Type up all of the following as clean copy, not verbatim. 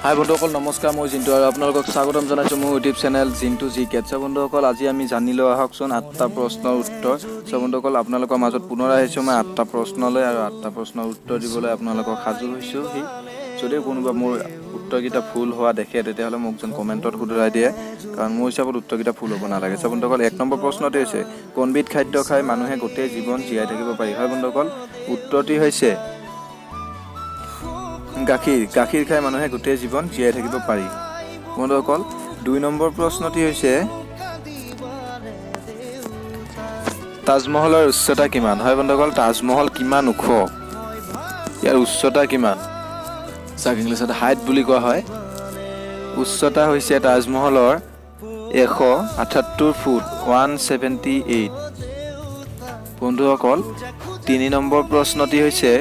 হাই বন্ধুসকল, নমস্কাৰ। মই জিন্তু আৰু আপোনালোকক স্বাগতম জনাইছোঁ মোৰ ইউটিউব চেনেল জিন্তু জি কেট। চ' বন্ধুসকল, আজি আমি জানি লওঁ আহকচোন আঠটা প্ৰশ্নৰ উত্তৰ। চ' বন্ধুসকল, আপোনালোকৰ মাজত পুনৰ আহিছোঁ মই আঠটা প্ৰশ্নলৈ আৰু আঠটা প্ৰশ্নৰ উত্তৰ দিবলৈ আপোনালোকক সাজু হৈছোঁ। যদিও কোনোবা মোৰ উত্তৰকেইটা ভুল হোৱা দেখে, তেতিয়াহ'লে মোক যেন কমেণ্টত শুধৰাই দিয়ে, কাৰণ মোৰ হিচাপত উত্তৰকেইটা ভুল হ'ব নালাগে। চ' বন্ধুসকল, 1 নম্বৰ প্ৰশ্নটো হৈছে, কোনবিধ খাদ্য খাই মানুহে গোটেই জীৱন জীয়াই থাকিব পাৰি? হয় বন্ধুসকল, উত্তৰটি হৈছে গাখীৰ। গাখীৰ খাই মানুহে গোটেই জীৱন জীয়াই থাকিব পাৰি। বন্ধুসকল, 2 নম্বৰ প্ৰশ্নটি হৈছে, তাজমহলৰ উচ্চতা কিমান? হয় বন্ধুসকল, তাজমহল কিমান ওখ, ইয়াৰ উচ্চতা কিমান, যাক ইংলিছত হাইট বুলি কোৱা হয়। উচ্চতা হৈছে তাজমহলৰ 178 ফুট, 178। বন্ধুসকল, 3 নম্বৰ প্ৰশ্নটি হৈছে,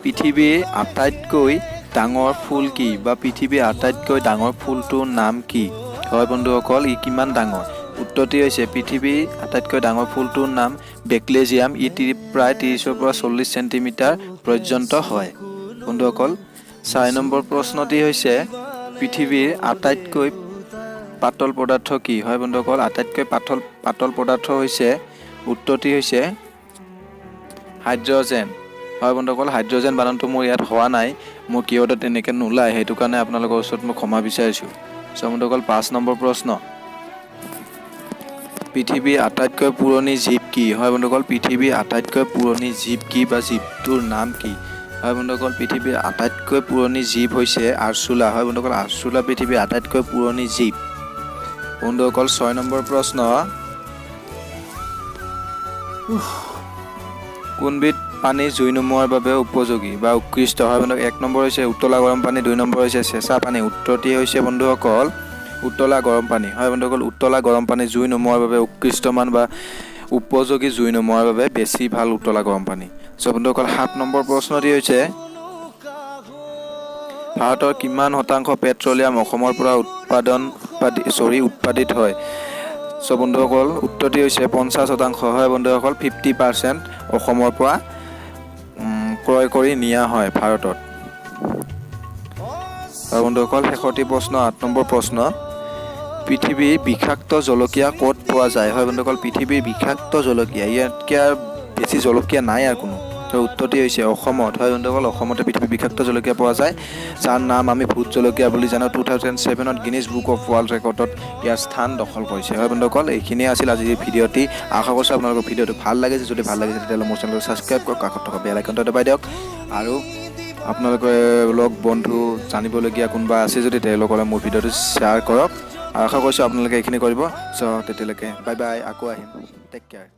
পৃথিৱীৰ আটাইতকৈ ডাঙৰ ফুল কি বা পৃথিৱীৰ আটাইতকৈ ডাঙৰ ফুলটোৰ নাম কি? হয় বন্ধুসকল, ই কিমান ডাঙৰ? উত্তৰটি হৈছে, পৃথিৱীৰ আটাইতকৈ ডাঙৰ ফুলটোৰ নাম বেকলেজিয়াম। ই প্ৰায় 30ৰ পৰা 40 চেণ্টিমিটাৰ পৰ্যন্ত হয়। বন্ধুসকল, 4 নম্বৰ প্ৰশ্নটি হৈছে, পৃথিৱীৰ আটাইতকৈ পাতল পদাৰ্থ কি? হয় বন্ধুসকল, আটাইতকৈ পাতল পদাৰ্থ হৈছে, উত্তৰটি হৈছে হাইড্ৰজেন। হয় বন্ধুসকল, হাইড্ৰজেন বানানটো মোৰ ইয়াত হোৱা নাই, মোৰ কীবৰ্ডত তেনেকৈ নোলায়, সেইটো কাৰণে আপোনালোকৰ ওচৰত মই ক্ষমা বিচাৰিছোঁ। চ' বন্ধুসকল, 5 নম্বৰ প্ৰশ্ন, পৃথিৱীৰ আটাইতকৈ পুৰণি জীৱ কি? হয় বন্ধুসকল, পৃথিৱীৰ আটাইতকৈ পুৰণি জীৱ কি বা জীৱটোৰ নাম কি? হয় বন্ধুসকল, পৃথিৱীৰ আটাইতকৈ পুৰণি জীৱ হৈছে আৰচুলা। হয় বন্ধুসকল, আৰচুলা পৃথিৱীৰ আটাইতকৈ পুৰণি জীৱ। বন্ধুসকল, 6 নম্বৰ প্ৰশ্ন, কোনবিধ পানী জুই নুমুৱাৰ বাবে উপযোগী বা উৎকৃষ্ট? হয় বন্ধু, 1 নম্বৰ হৈছে উতলা গৰম পানী, 2 নম্বৰ হৈছে চেঁচা পানী। উত্তৰটি হৈছে বন্ধুসকল, উতলা গৰম পানী। হয় বন্ধুসকল, উতলা গৰম পানী জুই নুমুৱাৰ বাবে উৎকৃষ্টমান বা উপযোগী, জুই নুমুৱাৰ বাবে বেছি ভাল উতলা গৰম পানী। চ' বন্ধুসকল, 7 নম্বৰ প্ৰশ্নটি হৈছে, ভাৰতৰ কিমান শতাংশ পেট্ৰলিয়াম অসমৰ পৰা উৎপাদন উৎপাদি চৰি উৎপাদিত হয়? চ' বন্ধুসকল, উত্তৰটি হৈছে 50%। হয় বন্ধুসকল, 50% অসমৰ পৰা ক্ৰয় কৰি নিয়া হয় ভাৰতত। আৰু বন্ধুসকল, শেষৰটি প্ৰশ্ন, 8 নম্বৰ প্ৰশ্ন, পৃথিৱীৰ বিষাক্ত জলকীয়া ক'ত পোৱা যায়? হয় বন্ধুসকল, পৃথিৱীৰ বিষাক্ত জলকীয়া, ইয়াতকৈ আৰু বেছি জলকীয়া নাই আৰু কোনো। তো উত্তৰটি হৈছে অসমত। হয় বন্ধুসকল, অসমতে পৃথিৱীৰ বিষাক্ত জলকীয়া পোৱা যায়, যাৰ নাম আমি ভোট জলকীয়া বুলি জানো। 2007ত গিনিজ বুক অফ ৱৰ্ল্ড ৰেকৰ্ডত ইয়াৰ স্থান দখল কৰিছে। হয় বন্ধুসকল, এইখিনিয়ে আছিল আজিৰ ভিডিঅ'টি। আশা কৰিছোঁ আপোনালোকৰ ভিডিঅ'টো ভাল লাগিছে। যদি ভাল লাগিছে, তেতিয়াহ'লে মোৰ চেনেলটো ছাবস্ক্ৰাইব কৰক, কাষত থকা বেল আইকনটো দবাই দিয়ক আৰু আপোনালোকে লগ বন্ধু জানিবলগীয়া কোনোবা আছে যদি তেওঁলোকলৈ মোৰ ভিডিঅ'টো শ্বেয়াৰ কৰক। আৰু আশা কৰিছোঁ আপোনালোকে এইখিনি কৰিব। চ' তেতিয়ালৈকে বাই বাই, আকৌ আহিম। Take care.